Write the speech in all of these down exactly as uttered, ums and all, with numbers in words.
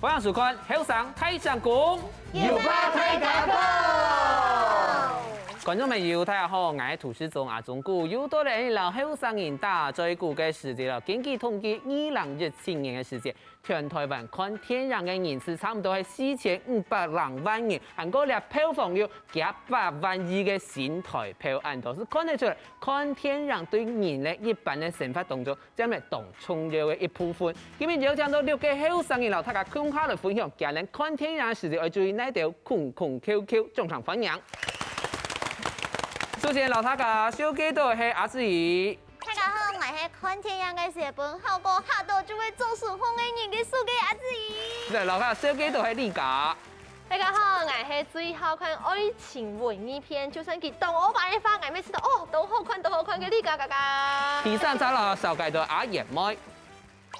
歡迎收看《後生大聲公》，有話大家講。觀眾朋友，大家好，𠊎係主持人阿忠哥，又到了摎後生人打嘴鼓个時節了。根據統計，二零一七年个時節，全台灣看電影个人次差毋多係四千五百零萬人，還過這票房有幾百萬億个新台票，恁多，就看得出來，看電影對人个一般个生活當中 佔了當重要个一部分。今日邀請到六個後生人，摎大家共下來分享，今日看電影个時節愛注意哪兜空空竅竅，掌聲歡迎。首先，摎大家紹介到係阿志怡。大家好，𠊎係看電影个時節分效果嚇到就會做噩夢个人个手機阿志怡。來，摎大家紹介到係麗佳。 大家好，𠊎係最好看愛情文藝片，就算佢當烏白个話，𠊎乜試著哦，當好看，當好看个麗佳佳佳。第三隻摎紹介到阿燕妹。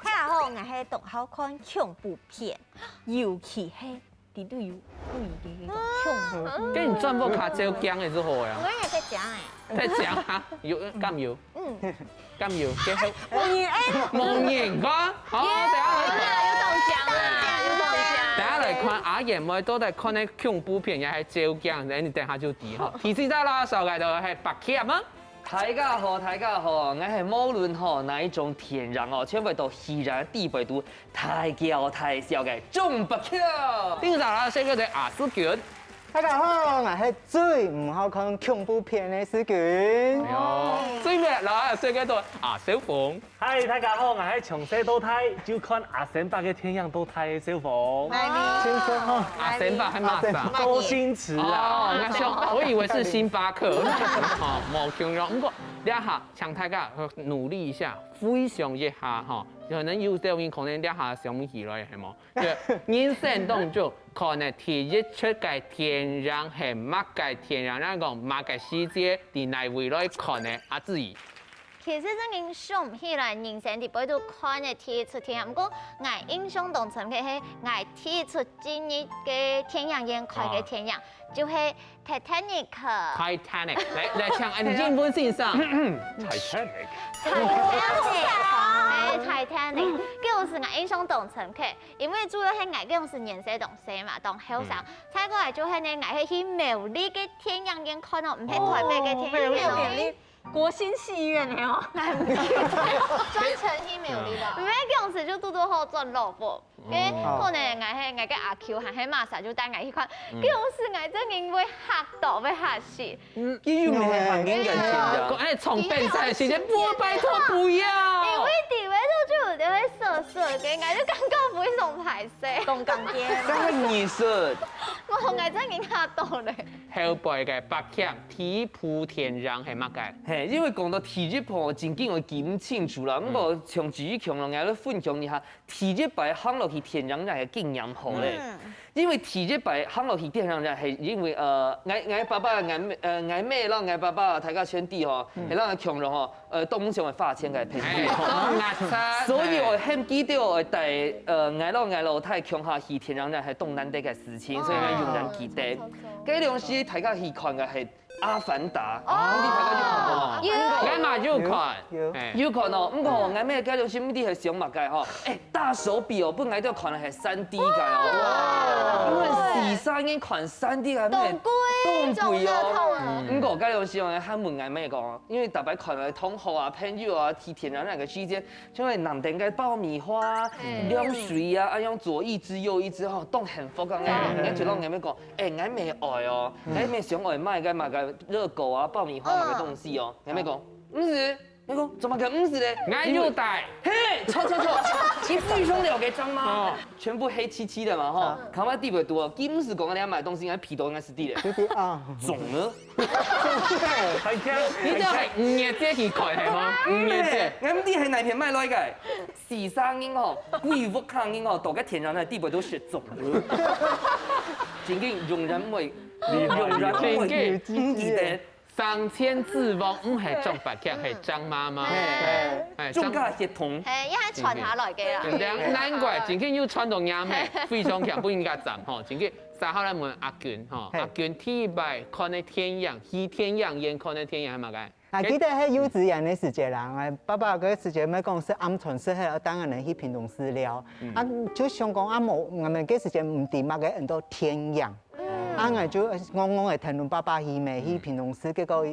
大家好，𠊎係當好看恐怖片，尤其係裡肚有鬼个該種恐怖片。該你轉屋下照鏡个就好呀。𠊎也在講欸。在講啊，有敢有？ 嗯，敢有？這係無人欸，無人看。好，等下來看。有中獎啦，有中獎。等下來看阿燕妹到底看个恐怖片也係照鏡，你等下就知吼。第四隻摎紹介到係柏強啊。大家好，大家好，𠊎係無論吼哪一種電影哦，全部都戲院底背肚大叫大笑个鍾柏強。第五隻摎紹介到阿世君。 大家好，𠊎係最毋好看恐怖片个世君。哎喲，最尾摎大家紹介到阿小鳳。嗨，大家好，𠊎係從細到大就看阿星伯个電影到大个小鳳。清楚吼。阿星伯係麼儕？周星馳啊。哦，𠊎想，我以為是星巴克。哦，無共樣。不過，這下請大家努力一下，回想一下吼，可能有兜人可能這下想毋起來，係無？ 對，人生當中看个第一齣个電影係麼个電影？𠊎講麼个時節，在哪位來看个？阿志怡。其實正經想毋起來人生裡背肚看个第一齣電影，毋過𠊎印象當深刻係𠊎第一齣進入个電影院看个電影，就係 Titanic。Titanic，來，來，請𫣆英文先生。Titanic。Titanic，哎，Titanic，該時𠊎印象當深刻，因為主要係𠊎該時年歲當細嘛，當後生。再過來就係呢，𠊎係去苗栗个電影院看哦，毋係台北个電影院哦。苗栗，苗栗，國新戲院个哦。專程去苗栗个。毋係，該時就堵堵好轉老婆。 該可能𠊎係𠊎个阿舅還係麼儕就帶𠊎去看，該時𠊎正經會嚇到，會嚇死。佢又毋係嚇人个電影。講哎，從本身時間，不，拜託不要。因為底背肚就有兜會趖趖个，𠊎就感覺非常歹勢。當感覺。該係藝術。無，𠊎正經嚇到咧。後背个柏強第一齣電影係麼个？嘿，因為講到第一齣，正經𠊎記毋清楚啦。毋過像志強咯，𠊎來分享一下 第一擺行落去電影院个經驗好咧。因為第一擺行落去電影院係因為，呃，𠊎，𠊎爸爸，𠊎姆，呃，𠊎姆摎𠊎爸爸大家兄弟吼，係摎𠊎共樣吼，呃，當想愛花錢个朋友。所以𠊎還記得𠊎帶，呃，𠊎摎𠊎老弟共下去電影院係當難得个事情，所以𠊎永遠記得。該當時大家去看个係 阿凡達，哦，你大家有看過嗎？有。𠊎嘛有看。有。哎。有看哦，毋過𠊎姆該當時毋知係想麼个吼，哎，大手筆哦，分𠊎兜看个係三D个哦。哇。因為細細人看三D个，當貴，當貴哦。中樂透啊。毋過該當時哦，還問𠊎姆講，因為逐擺看个同學啊、朋友啊，去電影院个時間， 像係藍燈个爆米花啊、涼水啊，啊用左一支右一支吼，當幸福个呢。𠊎就摎𠊎姆講，哎，𠊎姆愛哦，𠊎姆想愛買个麼个熱狗啊、爆米花麼个東西哦。𠊎姆講，毋使，𠊎講，做麼个毋使咧？𠊎有帶。嘿，錯錯錯，你非常了解張媽，全部黑漆漆的嘛吼，看到底背肚哦，佢毋使講你愛買東西，𠊎鼻到應該係對的。對對啊。中了。 太強！你這係五月節去看係無？五月節。𠊎毋知係哪片買來个，四三人吼，歸屋下人吼，到該電影院底背肚食粽。正經永遠毋會，永遠毋會，毋記得。上天之王毋係張柏強，係張媽媽。哎，中家血統。係，也係傳下來个啦。對不對？難怪正經又傳到阿姆，非常強，毋應該斬吼，正經。 接下來問阿君吼，阿君第一擺看个電影，去電影院看个電影係麼个？啊，記得係幼稚園个時節啦，𠊎爸爸个時節，乜講食暗餐食係當然去屏東市尞，啊，就想講啊，無，𠊎等个時節毋知麼个安到天陽，啊，𠊎就戇戇个跈等爸爸去咩，去屏東市，結果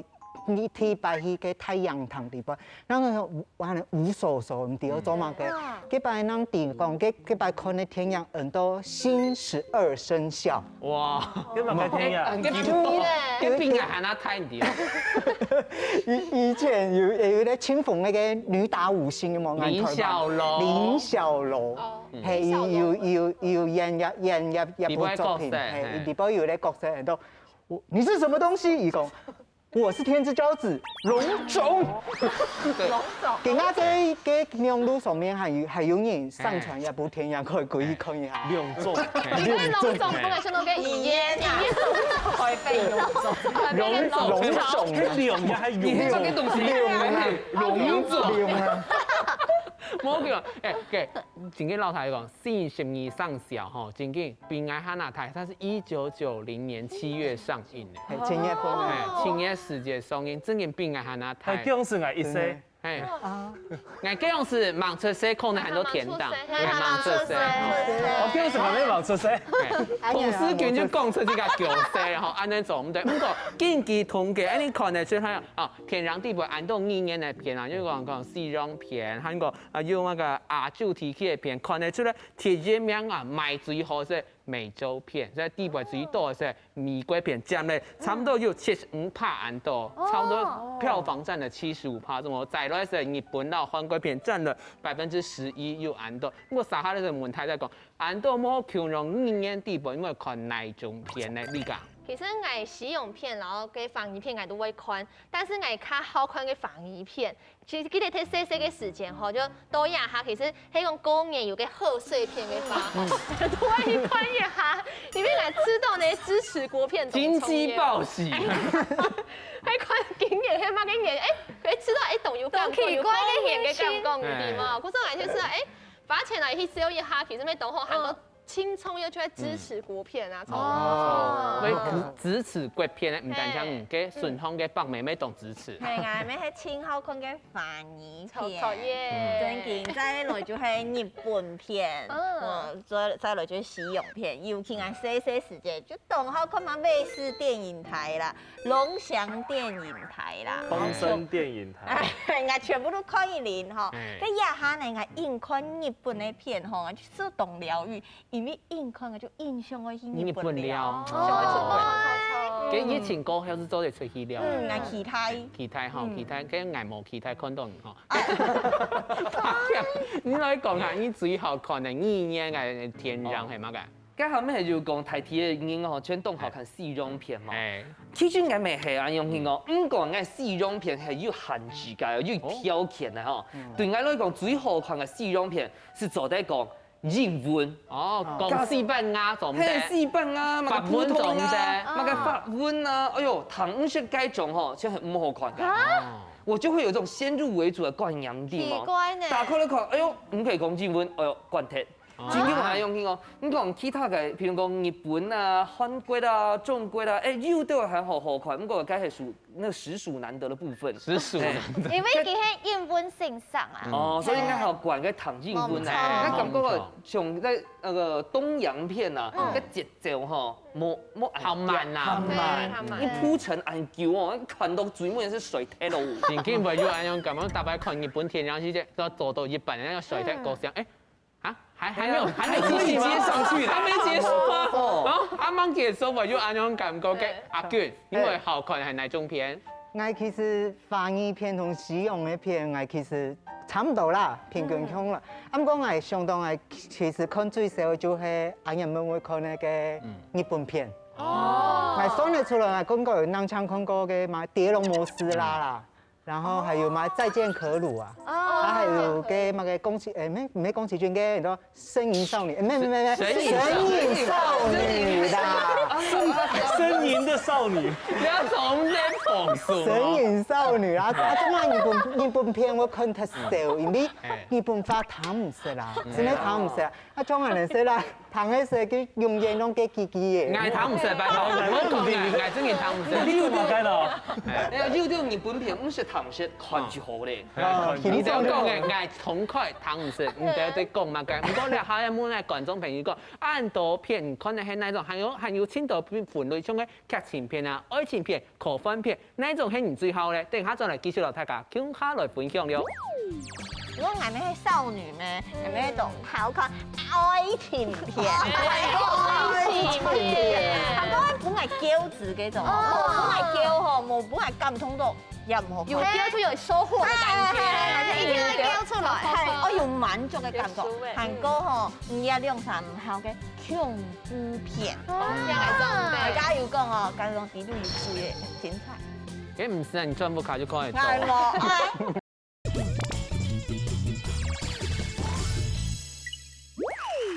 一第一擺去个大雁潭地方，然後完了無所所，毋知要做麼个，該擺正知講，該該擺看个天陽安到新十二生肖。 哇，這麼个天呀！這比這比𠊎還較大一點。以以前有有一個清風那個女打五星有無？林小樓林小樓，係有有有有演一演一一部作品，係，裡背有個角色很多，我你是什麼東西？佢講。 我是天之驕子，龍種。龍種。今下在个網路上面還有還有人上傳一部電影，可以過去看一下。龍種，你看龍種，不能像那個語言啊，會被龍種，會被龍種。係龍呀，還有你係這個東西，龍啊，龍種。龍啊，無叫，哎，給，今天老太講，四十二生肖吼，今天比𠊎還較大，他是一九九零年七月上映的。係七月份啊。哎，七月時節上映，真个比𠊎還較大。係，這樣子𠊎一歲。哎，啊，𠊎這樣子吂出世，可能還在天堂，吂出世還吂出世。哦，這樣子還吂出世。哎，同時間就講出這個九歲吼，安尼做毋對。毋過根據統計，安尼看得出來，哦，天陽地背恁多語言个片啊，有講講西洋片，還有啊有那個亞洲地區个片，看得出來，第一名啊賣最好係美洲片，所以地背最多係美國片，佔了差不多有七十五趴恁多，差不多票房佔了七十五趴，怎麼？再來係日本啦、韓國片佔了百分之十一有恁多。毋過接下來个問題在講，恁多無共樣語言地背，你會看哪種片呢？你講？其實𠊎西洋片，然後跟華語片𠊎都會看，但是𠊎較好看个華語片。其實記得在細細个時間吼，就到這下，其實係講過年有個賀歲片个話，都會去看一下，因為𠊎知道呢支持國片。金雞報喜。還看今年係麼个年，哎，哎，知道哎，懂有感覺，有過年个感覺，對嗎？可是𠊎就知道，哎。 花錢來去笑一下，其實乜當好，還過輕鬆又出來支持國片啊，超好。所以支持國片呢，毋單淨个順風个北美乜當支持。係啊，乜係盡好看个華語超片。超耶！正經，再來就係日本片，嗯嗯，再再來就係西洋片，尤其𠊎細細時節就當好看嘛，衛視電影台啦，龍祥電影台啦，東森電影台。哎，𠊎全部都看一輪吼。哎該這下呢，𠊎硬看日本个片吼，就當療癒，因為硬看𠊎就印象愛去日本尞。日本尞想愛出國。該疫情過後係做得出去尞。嗯，𠊎期待。期待吼，期待，該𠊎無期待看到你吼。你來講下，你最好看个語言个電影係麼个？該下面係有講大體个人吼，全當好看西洋片嘛。哎，其實𠊎乜係恁樣形哦，毋過𠊎西洋片係有限制个，有條件个吼。對𠊎來講，最好看个西洋片係做得講英文。哦，講西班牙做毋得。係西班牙，麼个法文普通做毋得啊，麼个法文啊，哎喲，聽毋識該種吼，就係毋好看个。我就會有這種先入為主的觀念，對嗎？奇怪呢打開來看，哎喲，毋可以講英文，哎喲，關忒。真正係恁樣形哦。你講其他个，譬如講日本啊、韓國啊、中國啊，哎，有兜還好好看，毋過該係屬那實屬難得的部分。實屬難得。因為佢係英文先生啊。哦，所以應該還要管个聽英文啊。沒錯那感覺像在那個東洋片啊，該節奏哈，無無好慢啊好慢對，好慢一鋪陳恁久哦，看到最尾係睡忒咯。正經會有恁樣感覺，大家看日本電影時節，都做到一半，然後睡忒過想，哎，啊，還還沒有，還沒還沒接上去啦還沒結束啊。哦然後還吂結束，會有恁樣感覺，該阿娟，你會好看係哪種片？ 𠊎其實華語片同西洋个片，𠊎其實差毋多啦，平均共啦。啊，毋過𠊎想到𠊎其實看最少就係阿仁妹妹看个日本片。哦，𠊎算得出來，𠊎看過有南昌看過个嘛，《跌龍模斯拉》啦，然後還有嘛，《再見可魯》啊，啊，還有个那個宮崎，誒，沒沒宮崎駿个，你知道 聲音少女，誒，沒沒沒沒，神隱神隱少女啦，呻吟的少女，不要從那放鬆神哦。隱少女啦，啊，這馬日本日本片我看忒少，因為日本話聽毋識啦，真的聽毋識啦。啊，中國人說啦，聽个時，佢永遠攏个嘰嘰个。𠊎聽毋識，拜託，𠊎講，𠊎，𠊎真个聽毋識。你有聽無？哎呀，有聽日本片，毋識聽，毋識看就好咧。啊，你聽講个，𠊎通開聽毋識，毋知在講麼个。毋過這下愛問下觀眾朋友講，恁多片，看个係哪種，還有，還有盡多分類，像个劇情片啊、愛情片、科幻片， 哪種係你最好咧？等下轉來繼續摎大家共下來分享了。如果𠊎兜係少女咩，𠊎兜當好看愛情片，愛情片，還過分𠊎噭著該種，無分𠊎噭吼，無分𠊎感動到，也毋好看。有噭就有收穫的感覺。哎，一定要噭出來。哎，哦，有滿足的感覺。有收穫。還過吼，你也兩三好个 恐怖片。哦，這个重點。大家有講哦，假如講底肚有鬼个，精彩。該毋係啊，你轉屋下就看得到。哎，無愛。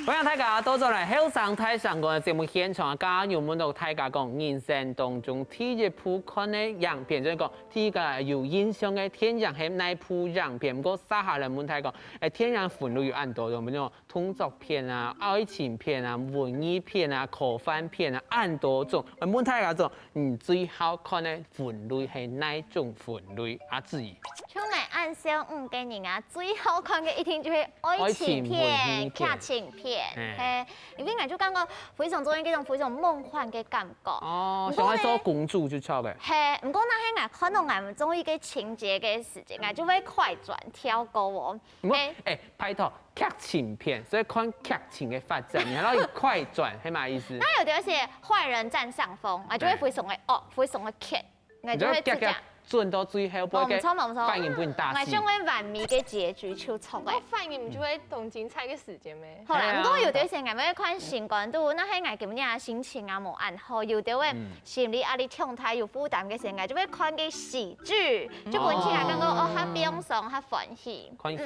歡迎大家倒轉來後生大聲公个節目現場啊！剛剛有問到大家講，人生當中第一部看个影片，就係講第一個有印象个電影係哪部影片？毋過接下來問大家講，哎，電影分類有恁多，有無有 動作片啊、愛情片啊、文藝片啊、科幻片啊，恁多種。問大家講，你最好看个分類係哪種分類？阿志怡。像𠊎恁少女个人啊，最好看个一定就係愛情片、愛情文藝片。劇情片。嘿。嘿，因為𠊎就感覺非常中意這種非常夢幻个感覺。哦，毋過呢，想愛做公主就著个。嘿，毋過若係𠊎看到𠊎毋中意个情節个時節，𠊎就會快轉跳過哦。毋過，嘿。哎，拜託， 劇情片，所以看劇情个發展，你還愛快轉，係麼意思？那有的是壞人佔上風，啊，就會非常的惡，非常的欠，那就會直接。你就會遽遽轉到最後，不會給，無錯，無錯。犯人分你打死。𠊎想愛完美个結局就著了。哦，犯人毋就會當精彩个時間咩？好啦，哎呀。毋過有的時間，𠊎會看心肝肚，若係𠊎今日心情啊無恁好，有的會，嗯，心理壓力忒大，有負擔个時間，就會看个喜劇，就分自家感覺，哦，較放鬆，較歡喜。 看喜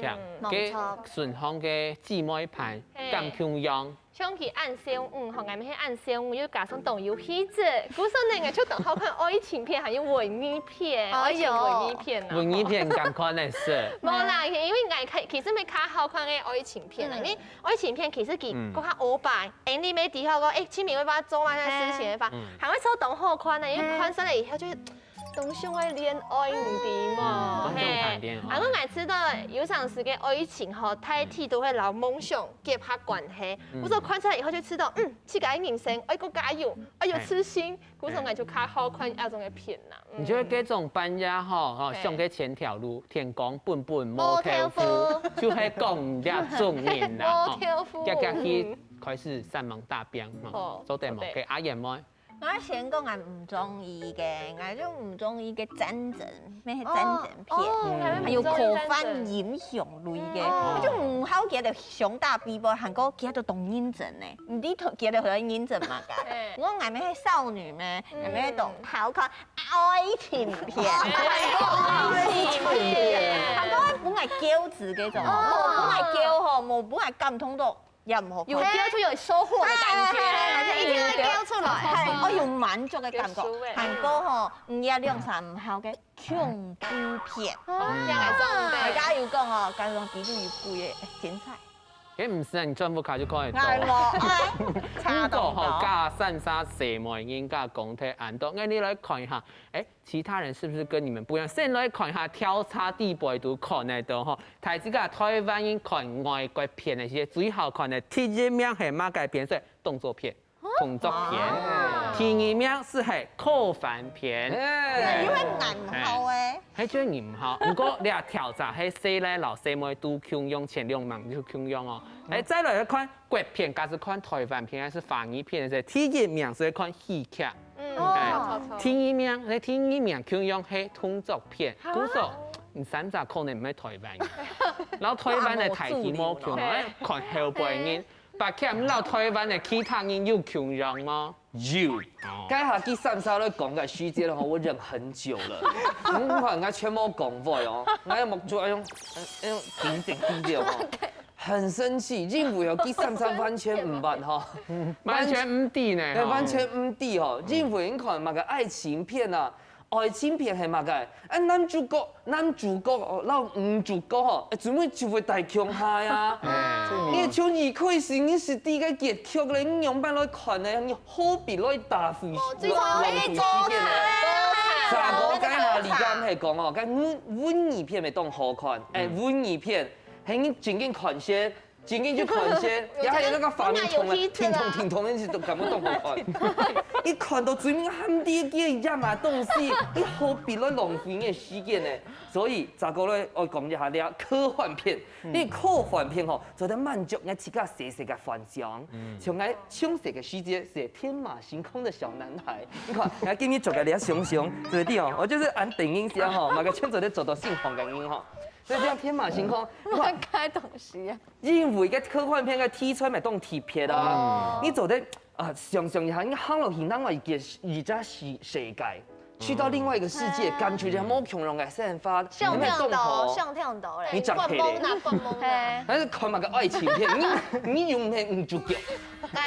劇，嗯，該無錯。順風个姊妹盤，嘿，敢共樣？像佢恁少女吼，𠊎乜係恁少女，又加上當有氣質，故所呢，𠊎就當好看愛情片，還有文藝片，哎喲。愛情文藝片啊。文藝片敢看个係？無啦，因為𠊎其，其實乜較好看个愛情片啦，嗯，因為愛情片其實佢，嗯，更加歐巴，哎，你乜知道講，哎，親密會發生麼个事情个話，嗯，還會做當好看呢，因為，嘿，看出來以後就係 當想愛戀愛，你知無？嗯，當想談戀愛。嘿，啊，𠊎知道有當時个愛情吼，大體都會摎夢想結合關係。嗯。故所看出來以後就知道，嗯，自家个人生愛過加油，愛有自信，故所𠊎就較好看這種个片啦。嗯。你就係該種半夜吼，吼，嘿，想个前條路，天光本本無豆腐，無豆腐。就係講這種人啦，吼。無豆腐。遽遽去開始煞猛打拚，吼，哦，做得無？做得。該阿燕妹。 𠊎先講𠊎毋中意个，𠊎就毋中意个戰爭，該係戰爭片，哦，哦，嗯，還有科幻英雄類个，嗯，𠊎就毋好佢兜相打比賽，還過佢兜當認真呢。你知佢兜當認真嘛？嘿。𠊎，𠊎乜係少女咩？嗯。𠊎乜當好看愛情片，愛情片，還過分𠊎噭著該種，哦，分𠊎噭吼，無分𠊎感動到。 也毋好看。有噭就有收穫的感覺，哎，一定要噭出來。哎，哦，有滿足的感覺。有收穫。還過吼，你也兩三好个恐怖片。哦，這个重點。大家有講哦，假如講底肚有鬼个，精彩。該毋係啊，你轉屋下就看得到。哎，無愛，差當多。毋過吼，該三儕姊妹人家講忒恁多，𠊎俚來看一下，哎， 其他人是不是跟你們不一樣？先來看一下調查底背肚看得到吼，大自家台灣人看外國片个時節，最好看个第一名係麼个片？係動作片、動作片。哦。第二名係，係科幻片。哎。又係恁好欸。哎，係就恁好。毋過這調查係細倈摎細妹都共樣，前兩名就共樣哦。哎，再來看國片，假使看台灣片還係華語片个時節，第一名係看喜劇。 嗯，哎，著，著，著。第二名，該第二名共樣係動作片，哈？故所，你三儕可能毋係台灣人。然後台灣个大題目共樣，哎，看後背人，白欠，你摎台灣个其他人有共樣無？有。哦。該下佢三儕來講个時節吼，𠊎忍很久了。你看，𠊎全無講話哦，𠊎目珠愛用，哎，哎，用緊緊緊緊哦。 很生氣，因為哦，佢三儕完全毋捌吼。完全毋知呢，對，吼。完全毋知吼，因為你看嘛个愛情片啊，愛情片係麼个？啊，男主角、男主角哦，摎女主角吼，欸，做麼就會戴共下呀？欸，你像一開始你係第一个結局咧，你仰般來看呢？你何必來打飛、浪費時間呢？查某該下你敢係講哦，該文文藝片會當好看，欸，文藝片，係你正經看先。 正經就看先，也還有那個畫面衝啊，停動停動，那些都感覺都好看。一看到最尾，喊你个呀嘛東西，你何必來浪費你个時間呢？所以，再過來，我講一下這科幻片，因為科幻片吼，做得滿足你自家細細个幻想，像𠊎青澀个時節是天馬行空的小男孩。你看，𠊎今日著个這个熊熊，對不對哦？我就是按電影寫吼，那個就做得做到新紅个人吼。所以這樣天馬行空，你看， 該東西啊。 因為該科幻片个題材嘛當特別啊，你做得啊，想像一下，你行落去另外一个一隻世世界，去到另外一个世界，感覺一下無共樣个生活，想像到，想像到咧。你長大咧，發夢啊，發夢啊。但是看麼个愛情片，你你又毋係女主角，你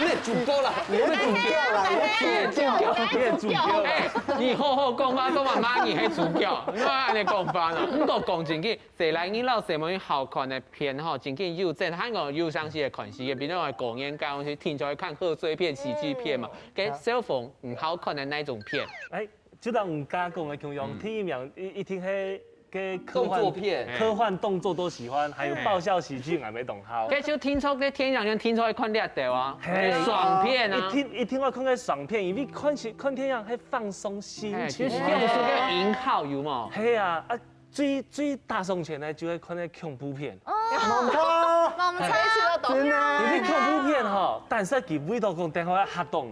係主角啦，你係主角啦，你係主角，你係主角。欸，你好好講話，講話罵你係主角，你按呢講法呢？你都講正經。 細倈人摎細妹好看个片吼，正經有，真還講有相似个看戲个，比如講過年該種時，定著愛看賀歲片、喜劇片嘛。該小鳳你好看个哪種片？欸，就像你剛剛講个共樣，第一名一一定係該科幻動作片，科幻動作都喜歡，還有爆笑喜劇，𠊎乜當好。該就定著該電影院定著愛看這兜啊，爽片啊，一定一定愛看該爽片，因為看戲看電影係放鬆心情，欸，就係用這个營好有無？係啊，啊。 最最打爽錢个就係看該恐怖片。哦，無錯，無錯，真个。因為恐怖片吼，但係佢為到講等下會嚇到，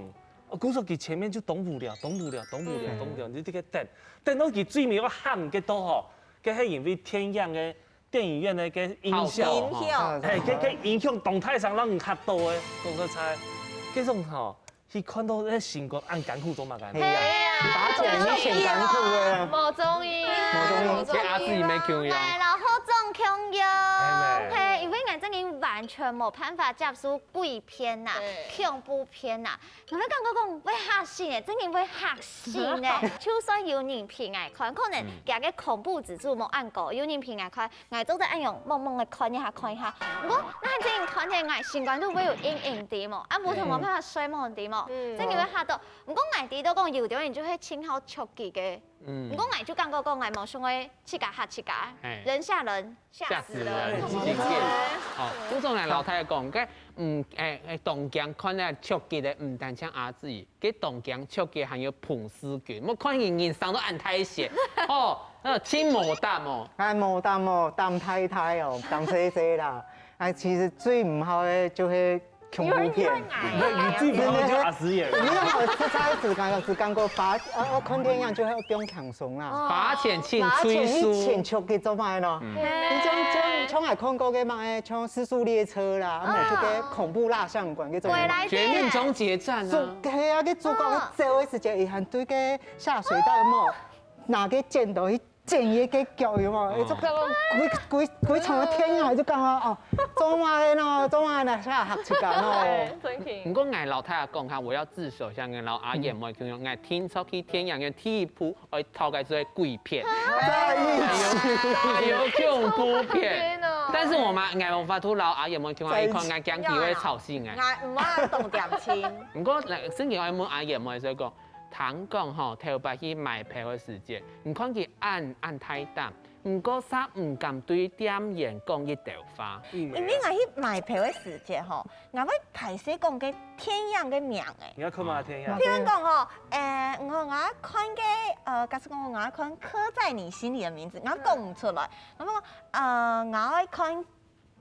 故所佢前面就當無聊，當無聊，當無聊，當無聊，你這个等，等到佢最尾會喊个到吼，該係因為電影个電影院个該音效，音效，係，該該音響當大聲，讓你嚇到个，講實在，該種吼。 去看到該心肝恁艱苦做麼个？係啊，打起來你心艱苦个。無中意啊，無中意。該阿姊乜共樣。來，然後中共樣，係，因為𠊎正經完全無辦法接受鬼片吶、恐怖片吶，𠊎會感覺講會嚇死呢，正經會嚇死呢。就算有人陪𠊎看，可能佢个恐怖指數無恁高，有人陪𠊎看， 𠊎做得恁樣慢慢个看一下看一下。毋過，該正經看起來𠊎心肝肚會有陰影知無？啊，無就無辦法睡無知無？正經會嚇到。毋過𠊎知道講有兜人就係盡好刺激个。毋過𠊎就感覺講𠊎無想愛自家嚇自家，人嚇人，嚇死人。嚇死人，真經。好，總來摎大家講，該，嗯，欸，欸，當驚看該刺激个，毋單淨阿姊， 該當驚刺激還有彭世均，莫看人人生到恁大隻，吼，那盡無膽哦。哎，無膽哦，膽大大哦，膽細細啦。哎，其實最毋好个就係恐怖片。你最毋好就阿姊耶。你好，實在係感覺，係感覺發，啊，啊，看電影就係放輕鬆啦。花錢請罪受。花錢去請刺激做麼个咯？你像像像𠊎看過个麼个，像屍速列車啦，啊，無就个恐怖蠟像館該種。絕命終結站啊。 係啊，該主角佢走个時節，佢還對該下水道有無？拿个剪刀去剪佢个腳有無？佢就感覺規規規場个電影，佢就感覺哦，做麼个呢？做麼个呢？嚇嚇自家呢。真經。毋過𠊎摎大家講下，我要自首一下，𠊎摎阿燕妹共樣，𠊎定著去電影院第一部愛討个就係鬼片。在一起。還有恐怖片。天哪。但是我嘛，𠊎無法度摎阿燕妹共樣去看，𠊎驚佢會吵醒𠊎。𠊎毋愛當恬靜。 毋過，來，正經愛問阿燕妹，所以講，聽講吼，頭擺去買票个時節，你看佢恁恁大膽，毋過煞毋敢對店員講一兜話。因為𠊎去買票个時節吼，𠊎會歹勢講該電影个名誒。你愛看麼个電影？譬如講吼，誒，𠊎𠊎愛看該，呃，假使講𠊎愛看《刻在你心裡的名字》，𠊎講毋出來，𠊎講，呃，𠊎愛看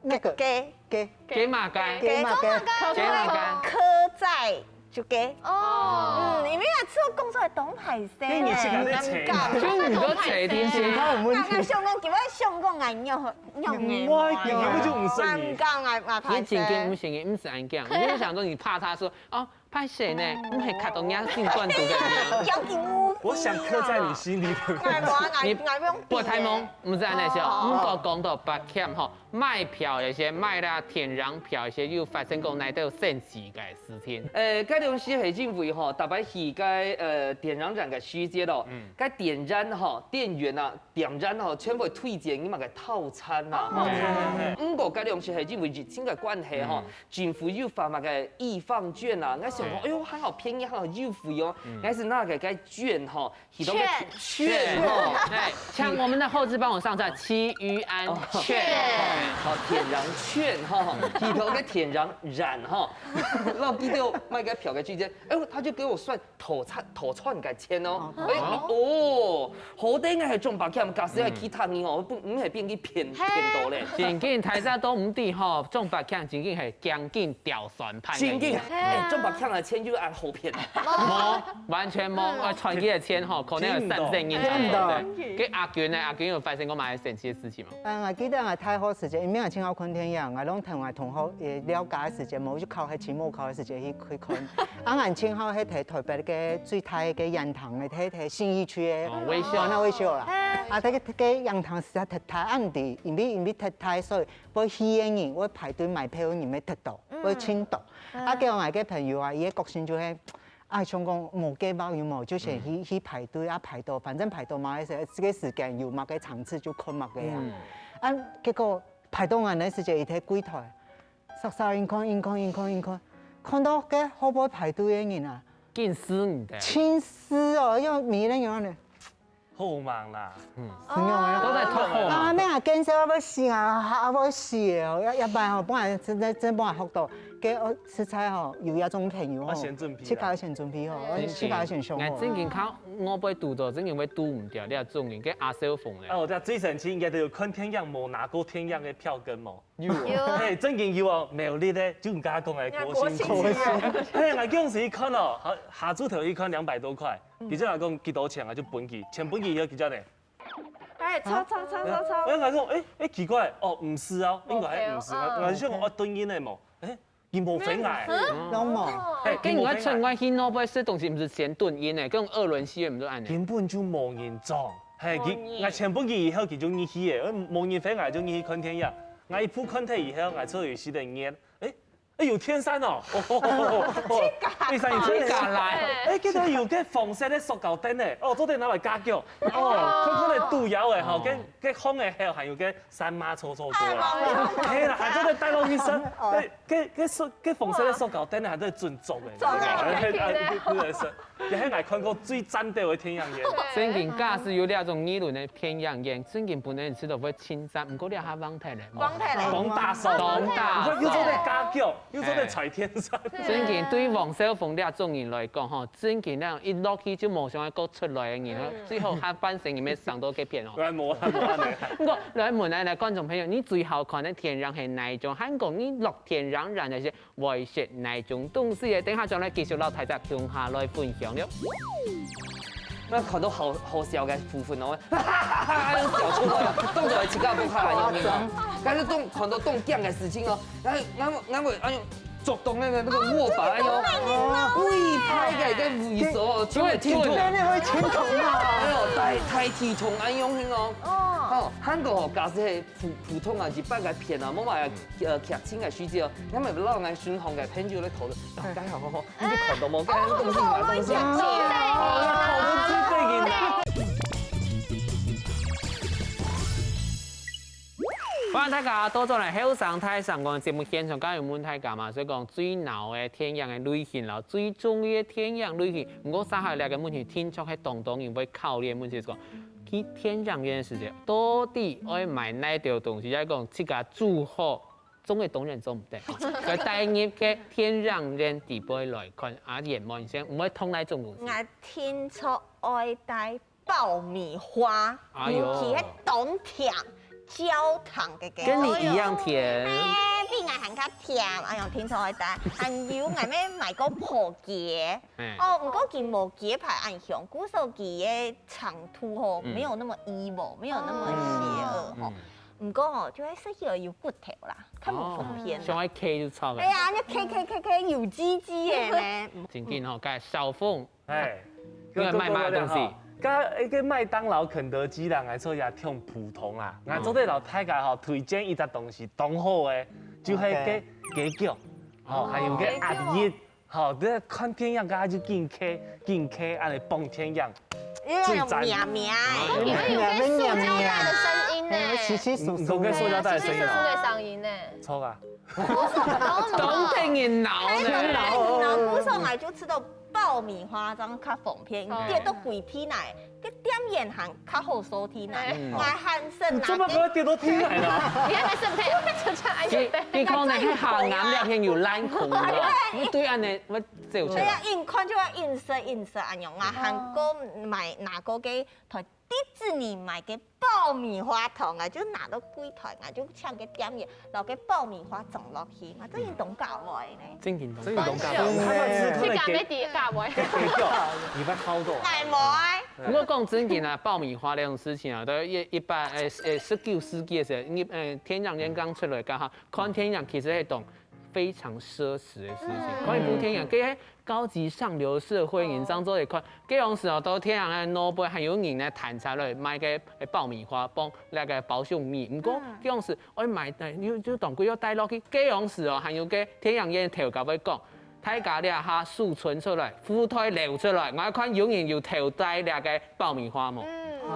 該个，該个，該麼个？該麼个？該麼个？刻在就該。哦。嗯，因為啊，這個講出來當歹勢，該你自家在猜。尷尬。所以你都猜定先。他有問題。想講，佢會想講𠊎用用的。我根本就毋承認。尷尬，𠊎𠊎歹勢。你真正毋承認，毋使恁講。你就想說你怕他說，哦，歹勢呢，毋係卡到若心肝肚个呢。要緊烏我想刻在你心裡的。哎，我愛你愛用不太懵，毋是恁樣笑。哦毋過講到北崁吼，賣票一些，賣啦電影票一些，又發生過哪兜神奇个事情？呃，該東西係因為吼，逐擺去該呃電影院个時節咯，該店員吼，店員啊，店員吼，全部推薦你買个套餐啊。吼。毋過該東西係因為疫情个關係吼，政府又發麼个易放券啊，𠊎想講，哎喲，還好便宜，還好優惠哦，還係拿个該券吼，去到个券券吼。哎，像我們的後製幫我上菜，七üan券。好，電影券哈，去到个電影院哈，然後佢就買个票个時間，哎，他就給我算套餐套餐个錢哦，哎哦，好得𠊎係中北崁，假使係其他人哦，不，毋係變去騙騙到咧。正經大家都毋知吼，中北崁正經係將近吊算盤个人。正經，哎，中北崁个錢就恁好騙。無，完全無，啊，賺佢个錢吼，可能有三四人真的對。該阿君呢？阿君有發生過麼个神奇个事情無？嗯，我記得我大學時節，因為我盡好看電影，我攏同我同學也了解个時節，無就考還期末考个時節去去看。啊，我盡好係在台北个最大个影廳个，在在信義區个，哦，威秀哦，那威秀啦。啊，這个這个影廳實在太大，暗地，因為因為太大，所以會去个人，會排隊買票个人會忒多，會盡多。啊，結果我个朋友啊，伊个個性就係。 啊，想講無計劃有無，就先去去排隊啊，排到，反正排到嘛，這个時間有麼个場次就看麼个啊。啊，結果排到恁个時間，佢在櫃台，煞煞緊看，緊看，緊看，緊看，看到該後背排隊个人啊，緊死你的！盡死哦，要迷人樣呢，好忙啦，是樣啊。都在偷喝嘛。啊，那啊，見笑要死啊，啊要死哦，要要不然吼，不然真真真不然學到，給哦，實在吼，有一種朋友吼，要先準備啊自家先準備吼，自家先想好。哎，正經看，我會堵著，正經會堵毋著，你這種人，該阿小鳳咧啊，。我知最神奇應該都有看電影無拿過電影个票根無？有嘿，正經有哦，苗栗个，就你剛剛講个啊國姓國姓七。嘿，我當時一看哦，好，下晝頭一看兩百多塊，佢就來講幾多錢啊，就分佢，錢分佢以後，佢就呢，哎，抽抽抽抽抽，我還講，哎哎，奇怪，哦，毋係哦，應該係毋係，嗯我就想我對應个無，哎，佢無分𠊎。攏無。嘿，跟你愛趁佢無分𠊎。我去Northwest東西，毋係先蹲音呢，跟二輪戲也毋係恁呢。根本就無人裝。嘿，無人佢，𠊎錢分佢以後，佢就入去个，無人分𠊎就入去看電影。𠊎一步看忒以後，𠊎坐有四个月，哎，哎，有電扇哦，第三有電扇。自家來。哎，這个有个紅色个塑膠凳呢，哦，做得拿來加腳，哦，看看个肚腰个吼，跟跟空个還有還有个三媽搓搓過啦，嘿啦，還做得帶落去身，哎，這這塑這紅色个塑膠凳呢，還做得準做个，做个哎哎哎，對對對。 也係𠊎看過最讚个電影院。正經假使有這種議論个電影院，正經本來知道會親讚，毋過這下忘忒咧。忘忒咧。當打手，當打手又做得加腳，又做得踩天山。正經對黃小鳳這種人來講吼，正經恁樣一落去就無想愛過出來个人，最後下半生也無想到該片哦。來無啦無啦。毋過來問下來觀眾朋友，你最好看个電影係哪一種？還講你落電影院个時會食哪種東西个？等下轉來繼續摎大家共下來分享了。那看到好好笑个部分哦，哈哈哈哈，笑出來，當作係自家屋下个樣子。但是當看到當驚个事情哦，然後然後然後哎呦，捉到那個那個握把，哎呦，會拍个个位所，就會停動。真的會停動啊！哎呦，大大體重哎樣哦。哦，韓國吼，假使係普普通啊，一般个片啊，無嘛呃劇情个時節哦，那麼讓人尋紅个朋友來討論，大家好好好。 你就看到無？該東西嘛東西。討論這个啦。歡迎大家倒轉來後生大聲公个節目現場，剛剛有問大家嘛，所以講最鬧个電影个類型啦，最中意个電影類型。毋過接下來个問題，聽說係當多人會考慮个問題係講，去電影院个時節，到底愛買哪兜東西？愛講自家煮好 總係當然做毋得。在大人个電影院底背來看，阿燕妹先毋會痛哪種東西。𠊎定著愛帶爆米花，哎呦尤其係當甜焦糖个个。跟你一樣甜。哎，比𠊎還較甜，哎呀，定著愛帶。還有𠊎乜買過烰雞，哎哦，毋過佢無雞排恁香，故所佢个程度吼，嗯沒有那麼evil，沒有那麼邪惡吼。毋過哦，就係食起來有骨頭啦，較無方便啦。像愛K就著个。哎呀，你K K K K有雞雞个呢。正經吼，該小鳳，哎，因為賣麼个東西？該一个麥當勞、肯德基啦，𠊎做也挺普通啦。𠊎做得摎大家吼推薦一隻東西，當好个，就係个雞腳，吼，還有个鴨翼。 好，這看電影，該就緊開，緊開，恁樣放電影。因為有咩咩，你們有跟塑膠袋的聲音呢？稀稀疏疏，有跟塑膠袋的聲音哦。稀稀疏疏的聲音呢？錯啊。當得人惱呢。當得人惱，不是買就吃到爆米花，這樣較方便，跌到鬼皮奶。 个店員還較好收聽啊，嗯。𠊎還識拿个。你做麼个跌到天來了？你還沒審配，就這樣安全帶。你你可能係行業裡面有爛空了，你對恁樣會走出來。對啊，硬看就會硬塞硬塞恁樣啊，還過買拿過个台迪士尼買个爆米花糖啊，就拿到櫃台啊，就請个店員，摎个爆米花裝落去，啊，這運動搞我呢。正經動作。這運動搞我，你看到只是可能去搞咩地搞我。你會好多。買無啊？ 毋過講正經啊，爆米花這種事情啊，都一一般，誒誒，十九世紀个時候，因為誒電影院剛出來，剛好看電影其實係一種非常奢侈的事情。看一部電影，該高級上流社會人當中來看，該種時候到電影院內背還有人呢，攤出來賣个爆米花，放那個包粟米。毋過該種時愛買，誒，又又當貴，要帶落去。該種時候還有个電影院頭家會講， 大家這下手伸出來，褲帶撩出來，𠊎看有人有偷帶這個爆米花無？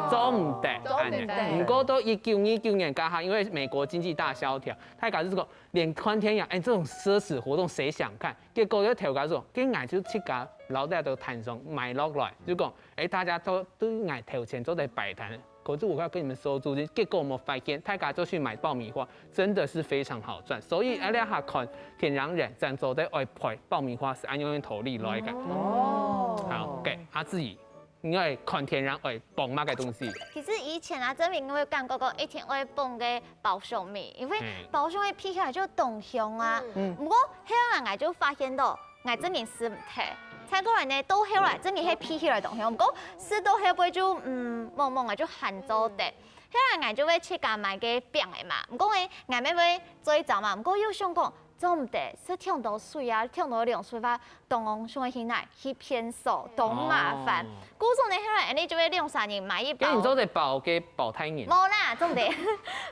做毋得，做毋得。毋過到一九二九年該下，因為美國經濟大蕭條，大家就講連看電影，哎，這種奢侈活動誰想看？結果該頭家講，該𠊎就自家摎這兜攤商買落來，就講，哎，大家都對𠊎頭前做得擺攤， 可是我要跟你們收租金，結果有沒有發現，大家就去買爆米花，真的是非常好賺。所以，啊，這下看電影院正做得愛賠爆米花係恁樣个道理來个。哦。好，OK，阿志怡，你愛看電影愛放麼个東西？其實以前啊，真係會感覺講一定愛放个包粟米，因為包粟米鼻起來就當香啊。嗯。毋過後來𠊎就發現到， 𠊎正經食毋忒。再過來呢，到後來正經係鼻起來當香，毋過食到後背就，嗯，濛濛个就還做得。後來𠊎就會自家買个餅仔嘛，毋過呢，𠊎乜會做一招嘛，毋過又想講，做毋得，食忒多水啊，忒多涼水話，當然想愛去哪，去便所，當麻煩。哦。故所呢，後來恁樣就會兩三人買一包。該你做得包个包大人？無啦，做毋得，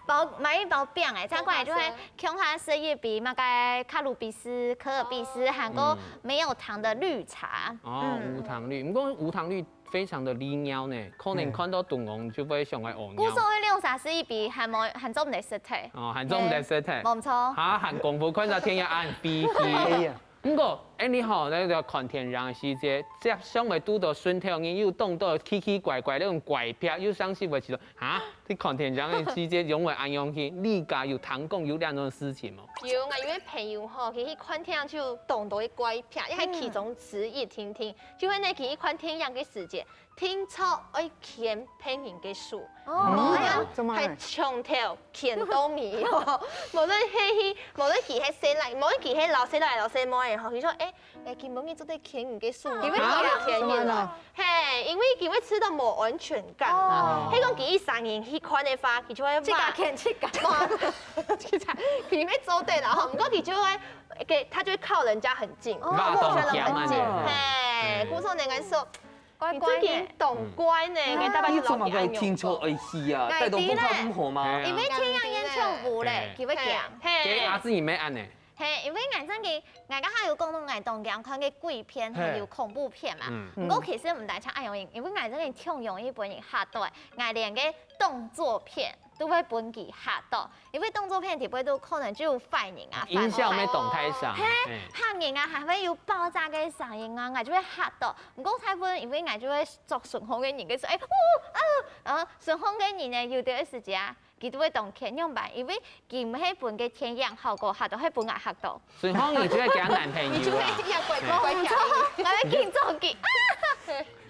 包，買一包餅仔，再過來就會 共下食一杯麼个卡路比斯、可爾必斯，還過沒有糖的綠茶。哦，嗯。無糖綠，毋過無糖綠非常的利尿呢，可能看到肚屙就會想愛屙尿。故所會兩儕食一杯，還無，還做毋得食忒。哦，還做毋得食忒。嘿，無錯。哈，還功夫看到天要暗飛飛。哎呀。毋過，哎，你好，該個看電影个時節，接上會堵到順頭，你又當到奇奇怪怪那種怪癖，又相信會去 啊，你看電影个時節，因為恁樣去，你家有聽講有這種事情無？有，𠊎有個朋友吼，佢去看電影就當多个怪癖，這係其中之一，聽聽。就係呢，佢去看電影个時節，定著愛牽別人个手，哦。嗯，做麼个？還長透牽到尾哦。無論係去，無論佢係細倈，無論佢係摎細倈摎細妹仔吼，佢說，哎，哎，今晡日做得牽你个手嗎？你會牽人咯。 嘿，因為佢會試著無安全感啊。哦。係講佢一儕人去看个話，佢就會罵。自家牽自家。罵，自家，佢會做得啦吼，毋過佢就會，給，他就會靠人家很近，哦。罵到很近。嘿，嗯。故所人家說，乖乖呢。你最近當乖呢，嗯。該大家就摎佢恁樣講。你做麼个定著愛去啊？𠊎知咧。帶動風氣毋好嗎？因為電影院唱舞咧，嘿。佢會驚。嘿。該阿志你乜恁呢？ 嘿，因為𠊎正經，𠊎剛剛有講到𠊎當驚看个鬼片，嘿。還有恐怖片嘛。嗯。毋過其實毋單淨恁樣，因為𠊎正經當容易分人嚇到，𠊎連个動作片都會分佢嚇到。因為動作片底背都可能就有壞人啊，音效乜當大聲，反派。嘿，嘿。嚇人啊，還會有爆炸个聲音啊，𠊎就會嚇到。毋過大部分因為𠊎就會做順風个人，个說，哎，嗚，啊，然後順風个人呢，有的時節啊， 佢都會當譴仰般，因為佢毋係分个電影效果嚇到，係分𠊎嚇到。所以講你就會交男朋友啦。你就會一樣乖乖乖。無錯，𠊎會緊做佢。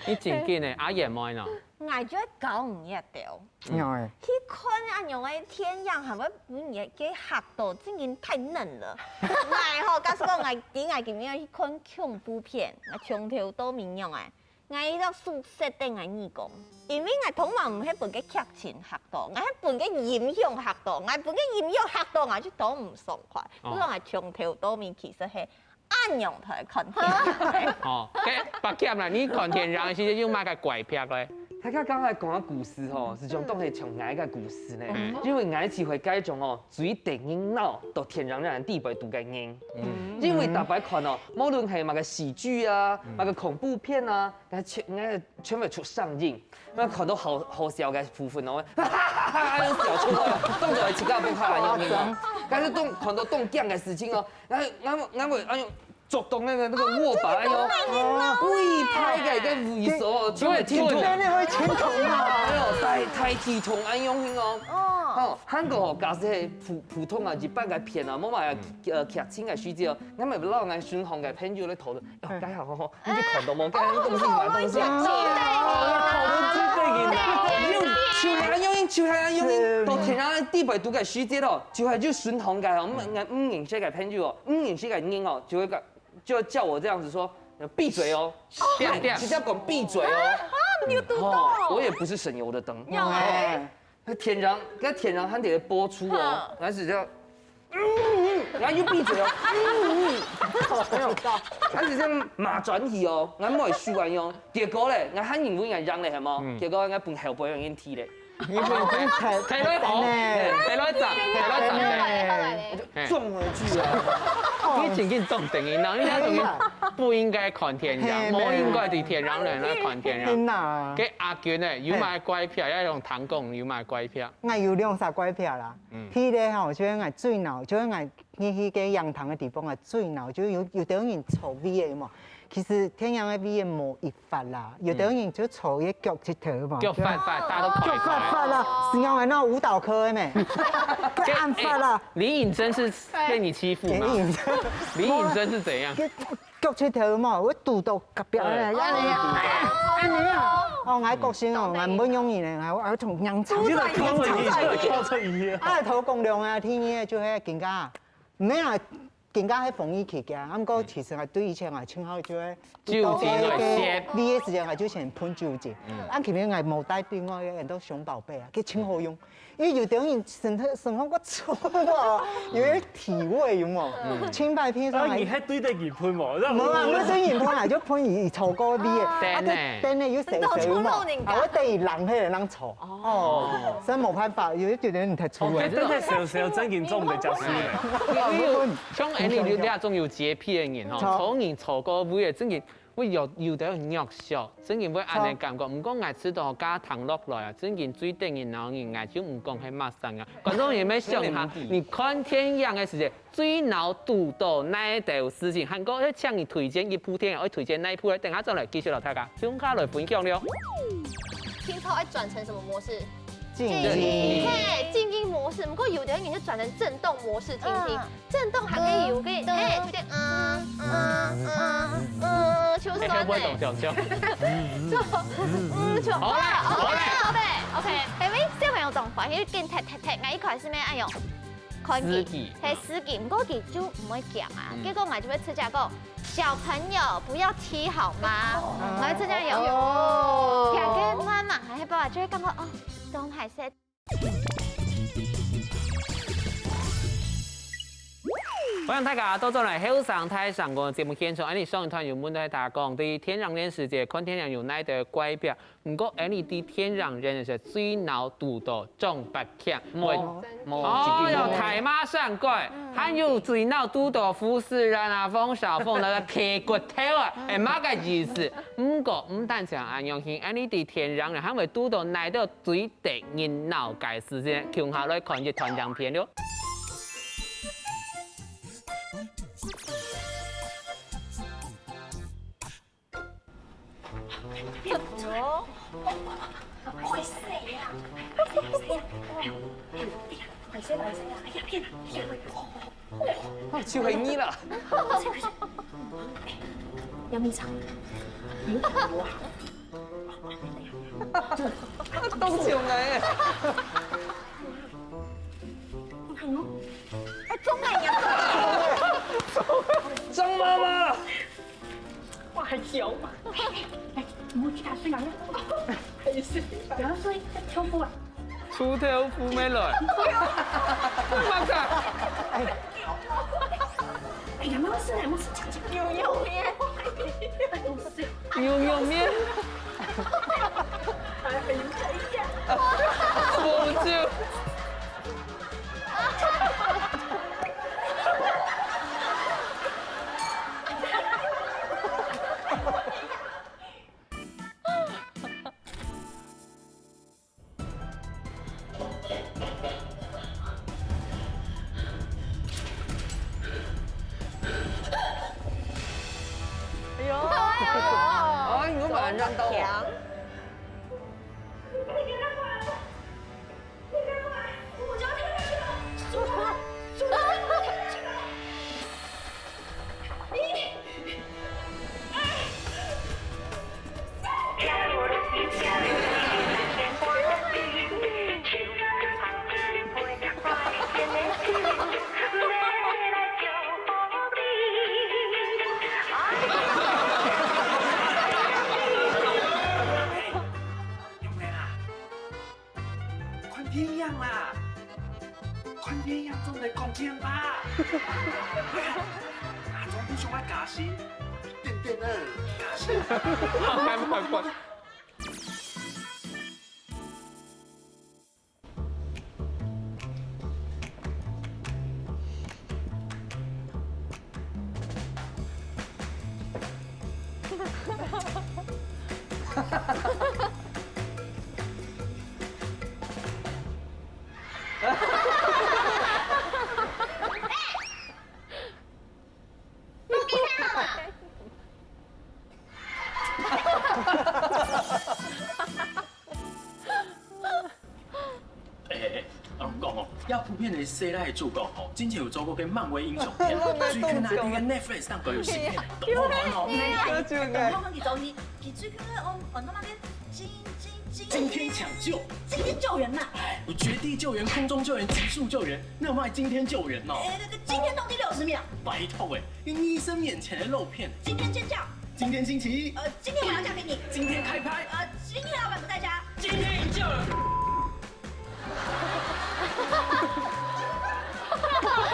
你正經个，阿燕妹呢？𠊎就會教你一條。嗯。去看恁樣个電影，還會分人家嚇到，正經太嫩了。𠊎吼，假使講𠊎，𠊎今日去看恐怖片，𠊎從頭到尾樣哎。，𠊎一直宿舍等𠊎耳公，因為𠊎通常毋係分个劇情嚇到，𠊎係分个音響嚇到，𠊎分个音響嚇到，𠊎就當毋爽快，哦。所以𠊎從頭到尾其實係恁樣來看電影。哦，該伯謙啦，你看電影个時節有麼个怪癖咧？大家剛才講个故事吼，實際上都係像𠊎个故事呢。嗯。因為𠊎就係該種哦，最得人惱到電影院底背肚个人。嗯。因為逐擺看哦，無論係麼个喜劇啊，嗯。麼个恐怖片啊，該全，該全部出上映。那看到好，好笑个部分哦，哈哈哈哈，笑出來，當作係自家屋下个樣子哦。但是當，看到當驚个事情哦，𠊎，𠊎，𠊎會，哎喲， 捉到那個，那個握把，哎喲，哦，跪拍个，个位所，就會疼痛。真的會疼痛啊！哎喲，大，大疼痛，哎喲，哦。哦，韓國哦，假使係普，普通啊，一般个片啊，無嘛，呃，劇情个時節哦，𠊎乜摎𠊎身邊个朋友來討論，哦，該好好好，你就看到無？該東西嘛，東西。哦，討論之類个啦，就，就係恁樣，就係恁樣，到天亮地白肚个時節咯，就係就身邊个哦，毋，毋認識个朋友哦，毋認識个人哦，就會講 就叫我這樣子說，閉嘴哦，直接講閉嘴哦。啊，你有堵到？哦，我也不是省油的燈。有欸。那天然，那天然還得播出哦，還是這樣，嗯，嗯，然後又閉嘴哦，嗯，嗯，沒有，還是這樣馬轉體哦，然後莫輸完用，結果嘞，然後還以為人贏了，係無？結果人家本後背有人踢嘞。 你本身太，太來跑，太來斬，太來斬。我就撞回去啊！你真正當等於，然後你那種不應該看電影，無應該對電影院來看電影。該阿娟呢，有麼个怪癖？愛用聽講，有麼个怪癖？𠊎有兩三怪癖啦。第一个吼，就係𠊎最惱，就係𠊎 你去該影廳个地方啊，最惱就有，有兜人坐位个嘛。其實電影个位个無一法啦，有兜人就坐个腳趾頭嘛。腳發發，大家都腳發發啦，是仰會鬧舞蹈科个咩？該恁發啦。李穎珍是被你欺負嗎？李穎珍，李穎珍是怎樣？腳趾頭嘛，會堵到隔壁个，恁樣啊，恁樣啊。哦，𠊎个性哦，𠊎毋會容易呢，𠊎，𠊎會從仰坐。你就拖出去，拖出去。啊，頭講兩个，第二个就係更加 毋係啊，更加係防疫期間，啊，毋過其實啊，對以前啊，盡好就係酒精來歇。V S時間啊，就先噴酒精。啊，其實𠊎無帶另外一個很多熊寶貝啊，佢盡好用。因為有的人身上，身上个臭啊，有點體味，有無？清白片上啊，來。你還對得起噴無？無啊，我對人噴啊，就噴佢臭過味个，啊，等呢。等呢又洗洗嘛，啊，我等佢冷起來，冷臭。 哦，所以無辦法，有一點點太粗了。哦，真的小小正經做毋得接受咧。因為像Annie你這種有潔癖个人吼，著。從你坐過位个，正經會有，有的人弱小，正經會恁樣感覺。毋過𠊎知道吼，加糖落來啊，正經最得人惱人，𠊎就毋講係麼儕啊。觀眾也沒想哈，你看電影个時節， 最惱堵到哪一兜事情，還過愛請你推薦一部電影，愛推薦哪一部咧？等下轉來繼續摎大家共下來分享了。聽說愛轉成什麼模式？靜音。嘿，靜音模式。不過有的人就轉成震動模式聽聽，嗯。震動還可以有個，嗯。嘿，這個，嗯，嗯，嗯，嗯，就是說，哎，會不會懂小秋？就，嗯，就，好啦，好啦。好啦，OK，OK。哎，喂，小朋友懂，反正就跟踢踢踢，那一款是咩？哎喲。 看佢，司機。係司機，毋過佢就毋會講啊。嗯。結果𠊎就會直接講，小朋友不要踢好嗎？哦。𠊎會直接講。哦。講个慢慢，還係爸爸就會感覺，哦，當歹勢。歡迎大家倒轉來後生大聲公个節目現場。恁樣上一段有問到大家講，對電影院時節看電影有哪一個怪癖？ 毋過，恁樣在電影院个時節最惱堵到張伯謙。無，喂。無，哦，一定無。有大媽上蓋，嗯。還有最惱堵到服侍員啊、鳳小鳳那個鐵骨頭啊，嗯。係麼个意思？毋過，毋單淨恁樣，恁樣在電影院還會堵到哪兜最得人惱个事情，共下來看一段影片咯。 哦，壞勢啊！壞勢，壞勢啊！哎呀，變啊！哎呀，就係你啦！楊明常，你有啊？當像欸！哎，中了呀！張媽媽！ 哇，還小嘛。哎，我去打水了。不要睡，跳舞啊！出豆腐没来。干嘛看？哎呀，没事，没事，讲讲。牛肉面。哎，不是。牛肉面。哎，很可以啊。我就。哎呦，哎，你们马上到。强。看電影啦，看電影總得講電話。阿忠不想愛加薪，等等啊，加薪。哎，哎，哎，阿龍講哦，這部片个細賴主角吼，之前有做過个漫威英雄片，最近啊，這个Netflix上都有新片，當好看哦。有趣个。然後呢，佢最近个，哦，哦，那個驚驚驚驚天搶救，驚天救援嘛。有絕地救援、空中救援、極速救援，那有賣驚天救援哦。哎，那個驚天動地六十秒。拜託哎，跟醫生面前的肉片。驚天尖叫。驚天驚奇。呃，今天我要嫁給你。驚天開拍。呃，今天老闆不在家。驚天救援。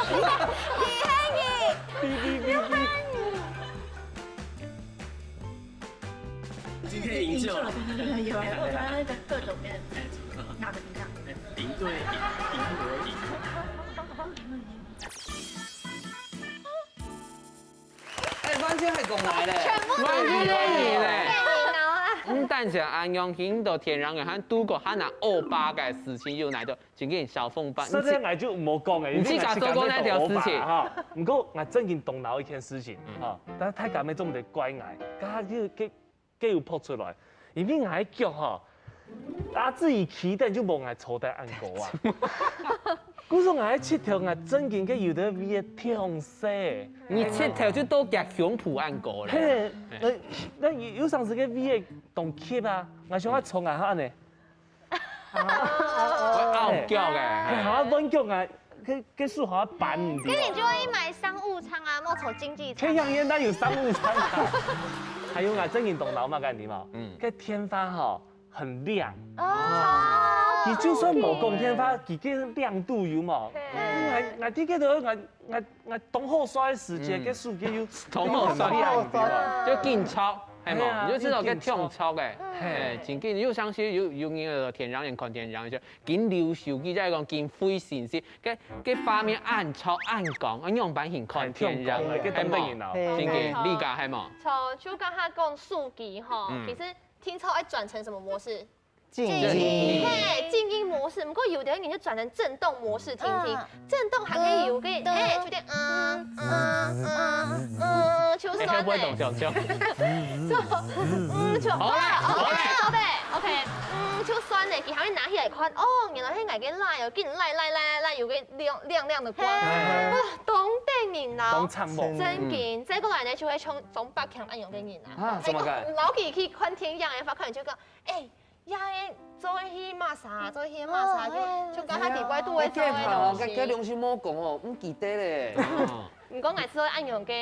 你害你。嗶嗶嗶嗶。今天贏了。贏了，對對對，有，我剛剛那個各種面，拿著你看。哎，贏對贏，贏我贏。哎，完全係講來咧。全部都係你咧。毋單淨恁樣，去到電影院還堵過還拿歐巴个事情有哪一條？ 真个小鳳巴。實在𠊎就無講誒，你自家做過哪條事情？哈，毋過𠊎正經動腦一件事情，哈，但係大家乜做毋得怪𠊎，剛剛就給給我拍出來，因為𠊎腳哈，啊自己企等就無𠊎坐得恁高啊。故所𠊎膝頭𠊎正經个有得位个痛死。你膝頭就到佢胸脯恁高咧。嘿，那那有有上時个位个當級啊，𠊎想愛坐𠊎下呢。 會拗腳个。係，好亂腳啊，該該手好搬毋著。該你就會買商務艙啊，莫坐經濟艙。該樣現在有商務艙啊。還有啊，正經動腦嘛，該地方，嗯，該天花吼很亮。哦，佢就算無講天花，佢个亮度有無？對。嗯，𠊎𠊎記得𠊎 𠊎𠊎當好睡个時節，嗯，該手機又當好睡，又很亮，對吧？就緊著，係無？係啊，你就知道該暢著誒。係，真緊，有當時有有人个電影院看電影，就緊留手機，再講緊費心思，該該畫面恁著恁光，啊仰般去看電影？該當得人惱。係，真緊，你講係無？著，就剛剛講手機吼，嗯，其實聽說愛轉成什麼模式？ 靜音。係，靜音模式。毋過有兜人就轉成震動模式聽聽，嗯，震動還可以有個，嗯，係，就變，嗯嗯嗯嗯嗯，就酸呢。會不會懂小秋？就，嗯，就好啦，好啦，好啦，OK，嗯，就酸呢。佢還會拿起來看，哦，原來係𠊎个Line哦，緊Line Line Line Line，有個亮亮亮的光，係，哇，當得人惱，當慘無？真緊。再過來呢，就會像鍾百強恁樣个人啊，啊，怎麼個？摎佢去看電影个話，可能就講，哎， 呀，做戲麼儕，做戲麼儕，就就講下底背都會做个東西。該該東西莫講哦，毋記得咧。哦，你講𠊎試過恁樣个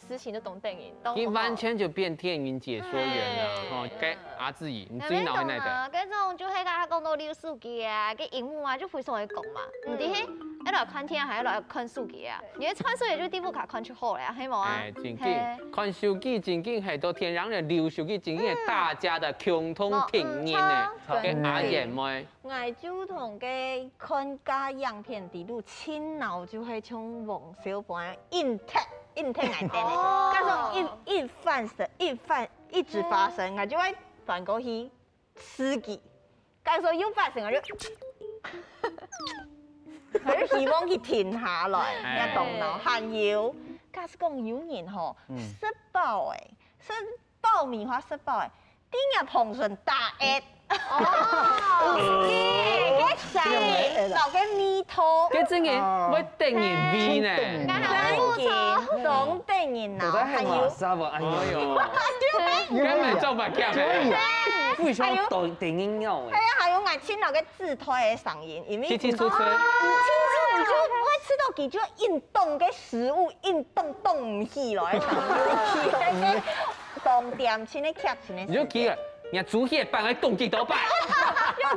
事情就當得人，當好。佢完全就變電影解說員了，嗯。吼，該阿志怡，你最惱係哪一個？該種就係剛剛講到溜手機啊，該螢幕啊，就非常會講嘛。毋知係愛來看電影，還係來看手機啊？你个看手機就地步卡看就好了，係無啊？哎，正經，看手機正經係到電影院溜手機正經係大家的共同體驗呢。嗯，該阿燕妹， 𠊎就同該看該影片底路，盡惱就係像黃小般硬踢，硬踢𠊎等个。哦。該種一一發生，一發一直發生，𠊎就會翻過去刺激。該時候又發生，𠊎就，𠊎就希望佢停下來，哎。你懂嗎？還有，假使講有人吼，食飽誒，食爆米花食飽誒， 頂日膨順打噎。哦，該个聲，落个味道。該真个會得人畏呢。該還有真个，當得人惱，到底係還有，麼儕無？哎哎呦，呦，根本做不到。非常當得人惱誒哎。呀，還有𠊎盡惱个紙袋个聲音，因為嘁嘁啐啐。嘁啐啐就會試著佢就運動个食物，運動動毋起來，動點心个劇情个時間。你就記得，人家煮鐵板還動幾多擺。又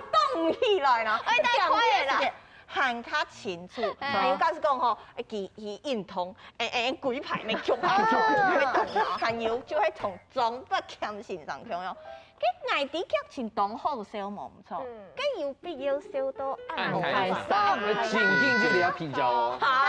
動起來了，哎，太快了啦。還較清楚。哎。還有假使講吼，佢佢運動，哎哎，規排个腳下腳，會動啊，還有就會同張伯謙先生共樣。該𠊎知劇情當好笑無毋著，該有必要笑到恁好笑？恁開心。正經就你要比較哦。好。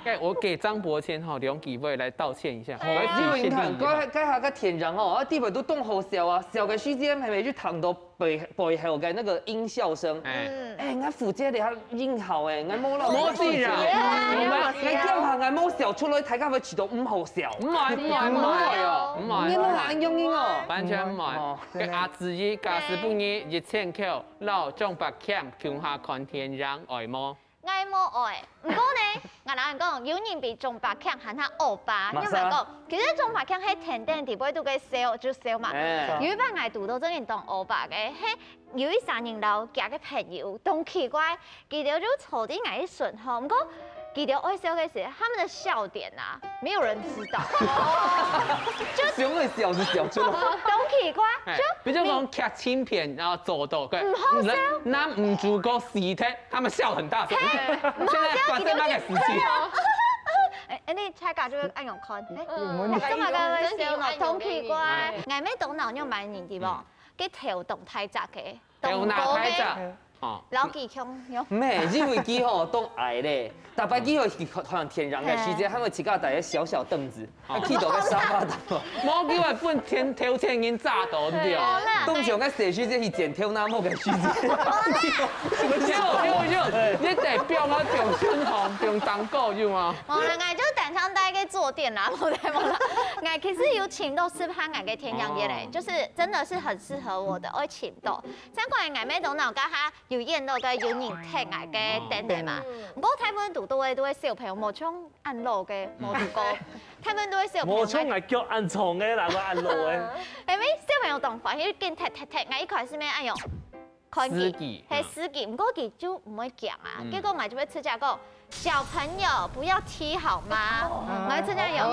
該我給張伯謙吼兩句話來道歉一下。哦，因為你看，該該下个電影哦，啊，地方都當好笑啊，笑个時間還沒去聽到背背後个那個音效聲。哎，哎，𠊎負責了音效哎，𠊎無老無事啊，𠊎驚怕𠊎無笑出來，大家會覺得毋好笑。毋會毋會毋會哦，毋會。你無恁樣哦。完全毋會哦。該阿志怡假使分你一千箍，摎張伯謙共下看電影，愛無？ 𠊎無愛，毋過呢，𠊎摎你講，有人比張伯謙還較惡霸。你有無講？其實張伯謙係天天底背都个笑就笑嘛。哎有一擺𠊎堵到真个當惡霸个，係有一儕人摎厥个朋友，當奇怪，佢兜就坐在𠊎一脣吼，毋過佢兜愛笑个時，他們的笑點啊，沒有人知道。就會笑就笑出來。當奇怪，哎就比如講劇情片，然後做到个，毋好笑男男主角死忒，他們笑很大聲。現在發生那個事情，哎，哎，你大家就會恁樣看，哎，我們大家會笑嘛，當奇怪。哎𠊎乜當惱仰般人知無？該頭當大隻个，有哪開着？哦，老幾強樣。毋係，因為佢吼當矮咧，逐擺佢吼去看電影个時間，佢會自家帶個小小凳子，啊，去到个沙發頂。無機會分天頭前人炸到對。好啦，當像个細時節去剪頭那毛个時節。有有有，你得表啊表身項，表當高有嗎？無啦，𠊎就單單帶个坐墊啦，無啦無啦。𠊎其實有請到適合𠊎个電影院咧，就是真的是很適合我的，我會請到。像講𠊎乜當惱該下有演到个有人踢𠊎个凳仔嘛，毋過大部分堵到个都係小朋友，無像恁老个無堵過，大部分都係小朋友。無像𠊎腳恁長个啦，𠊎恁老个。因為小朋友當歡喜，緊踢踢踢，𠊎一開始乜恁樣。 看佢，司機係司機，毋過佢就毋會驚啊。結果𠊎就會直接講，小朋友不要踢好嗎？𠊎會直接用，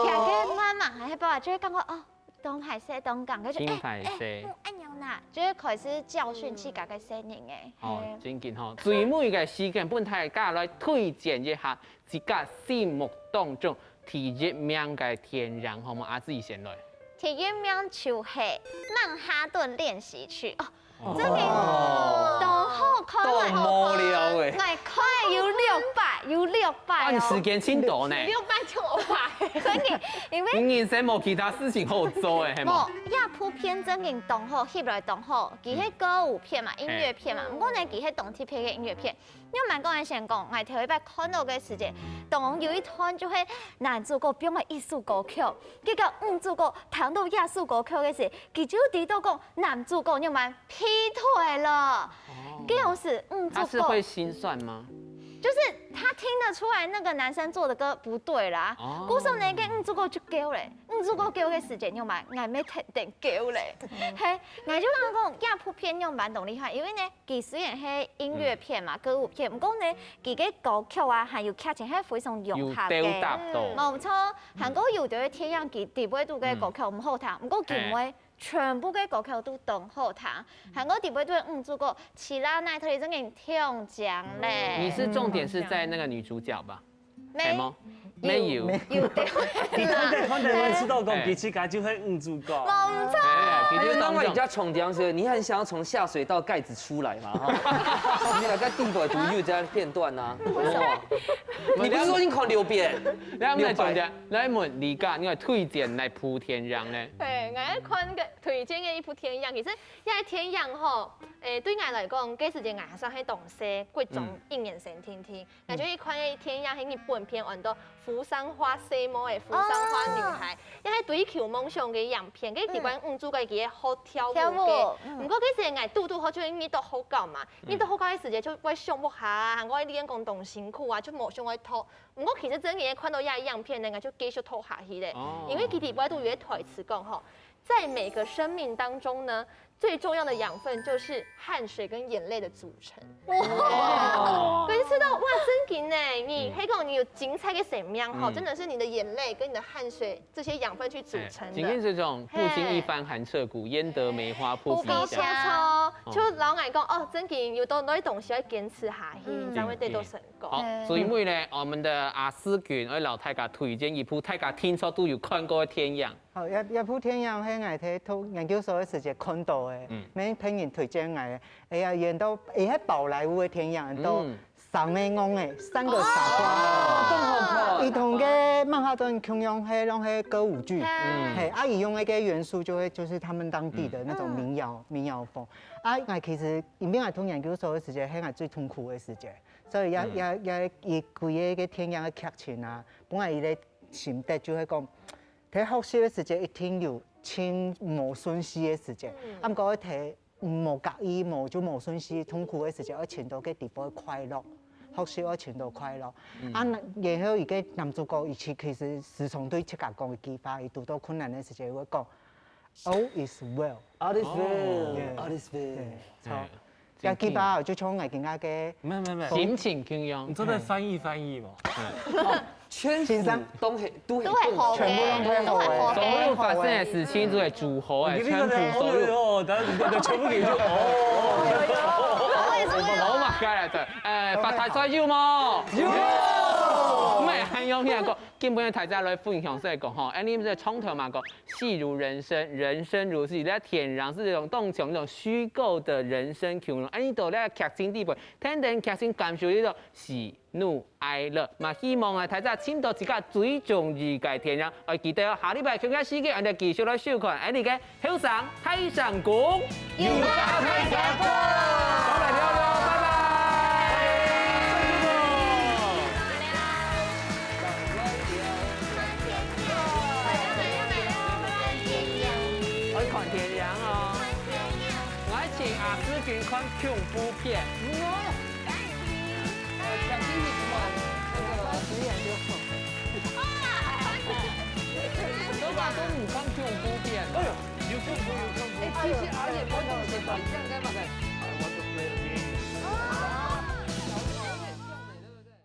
佢个媽媽還係爸爸就會感覺哦，當歹勢當講，佢就真哎哎，歹勢嗯，恁樣啦，就會開始教訓自家个細人誒。哦，正經吼，最尾个時間分大家來推薦一下自家心目當中第一名个電影，好無？阿志先來。第一名就係《曼哈頓練習曲》哦。 真个當好看，當無聊欸。𠊎看有六擺，有六擺哦。按時間盡多呢。六擺就有擺。真个，因為你人生無其他事情好做欸，係無？無，這部片真个當好，翕來當好，佢係歌舞片嘛，音樂片嘛，毋過呢，佢係當特別个音樂片。你有蠻講先講，𠊎頭一擺看到个時節，當有一段就係男主角放个一首歌曲，結果女主角聽到這首歌曲个時，佢就知道講男主角你有蠻 劈腿了。這樣子，嗯，他是會心酸嗎？就是他聽得出來那個男生做的歌不對啦。哦。故所呢，該女主角就噭咧，女主角噭个時節，你有嘛，𠊎乜跈等噭咧。嘿，𠊎就感覺講，這部片樣般當厲害，因為呢，佢雖然係音樂片嘛，歌舞片，毋過呢，佢个歌曲啊，還有劇情係非常融合个。有鬥搭到。無錯，還過有兜个電影佢底背肚个歌曲毋好聽，毋過佢毋會 全部个歌曲都當好聽，還過底背肚个女主角，知啦，哪裡真个聽講咧。你是重點是在那個女主角吧？沒，係嗎？沒有。有的啦。你看到，看到會知道講，哎。其實佢就係女主角。無錯。哎，其實當中，因為人家重點是，你很想要從下水道蓋子出來嘛，哈？你那個地板圖有這樣片段啊？為什麼？你不是說你看六遍？來，我們來重點，來問李嘉，你來推薦哪部電影呢？對，𠊎愛看个 推薦个一部電影，其實這个電影吼，誒，對𠊎來講，該時節𠊎還算係當細，國中一年生定定。𠊎就去看个電影係日本片，安到《福山花細妹》，福山花女孩，也係追求夢想个影片。該裡背女主角佢係學跳舞个，跳舞，嗯。毋過該時節𠊎堵堵好就係入到學校嘛，入到學校个時節就會想毋下啊，還過練功當辛苦啊，就無想愛讀。毋過其實真个看到這个影片呢，𠊎就繼續讀下去咧。哦。因為佢裡背都有个台詞講吼， 在每個生命當中呢，最重要的養分就是汗水跟眼淚的組成。哇！可是知道，哇，真的呢，你可以講你有精彩个生命吼，嗯。真的是你的眼淚跟你的汗水這些養分去組成的。哎，今天這種不經一番寒徹骨，嘿。焉得梅花撲鼻香。無錯，哦。就老實講，哦，真的有當多東西要堅持下去，嗯。才會得到成功。好，嗯。所以呢，我們的阿思君要老大家推薦一部，大家聽說都有看過的電影。 好，這，這部電影係𠊎在讀研究所个時節看到个，嗯。乜別人推薦𠊎个。哎呀，演到，哎，係寶萊塢个電影，演到嗯。三个戇仔，三个傻瓜。哦，當好看。佢同个曼哈頓共樣，係，攏係歌舞劇。嗯。嘿，啊，佢用个元素就會，就是他們當地的那種民謠，嗯。民謠風。啊，𠊎其實，因為𠊎讀研究所个時節，係𠊎最痛苦个時節，所以也，嗯。也，也，佢規个電影个劇情啊，本來佢个心得就會講， 在學習个時節一定有盡無順序个時節，嗯。啊，毋過愛在無合意、無，就無順序、痛苦个時節，愛尋到該底背个快樂，學習愛尋到快樂。嗯。啊，那，然後一個男主角，佢其，其實時常對自家講一句話，佢堵到困難个時節，會講，「All is well." All is well. 哦。Yeah. All is well. 對，著。哎。 這句話就像𠊎今下个，沒有，沒有，沒有。心情共樣。你做得翻譯翻譯嗎？全部先生。都很，都很，都很好的。全部都很好的。都很好的。所有發生的事情都會組合的，全部所有。哦，但是全部你就，哦。我也是，我也是。好嘛，過來，對。哎，發大財有無？有。毋係，還有聽講，今晡日大家來分享這個吼，哎，你們在床頭嘛講， 戲如人生，人生如戲，在電影係一種當像一種虛構的人生共樣。哎，你到這劇情底背，天天劇情感受這種喜怒哀樂。嘛，希望啊，大家尋到自家最中意个電影，愛記得哦，下禮拜同樣時間，𠊎兜繼續來收看，哎，你个後生大聲公，有話大聲講。拜拜。 愛看電影哦。𠊎愛請阿思君看恐怖片。嗯哦。呃，小心你看那個，都講都毋看恐怖片。哎喲，有恐怖，有恐怖。哎，其實阿也不懂是短暫的嘛。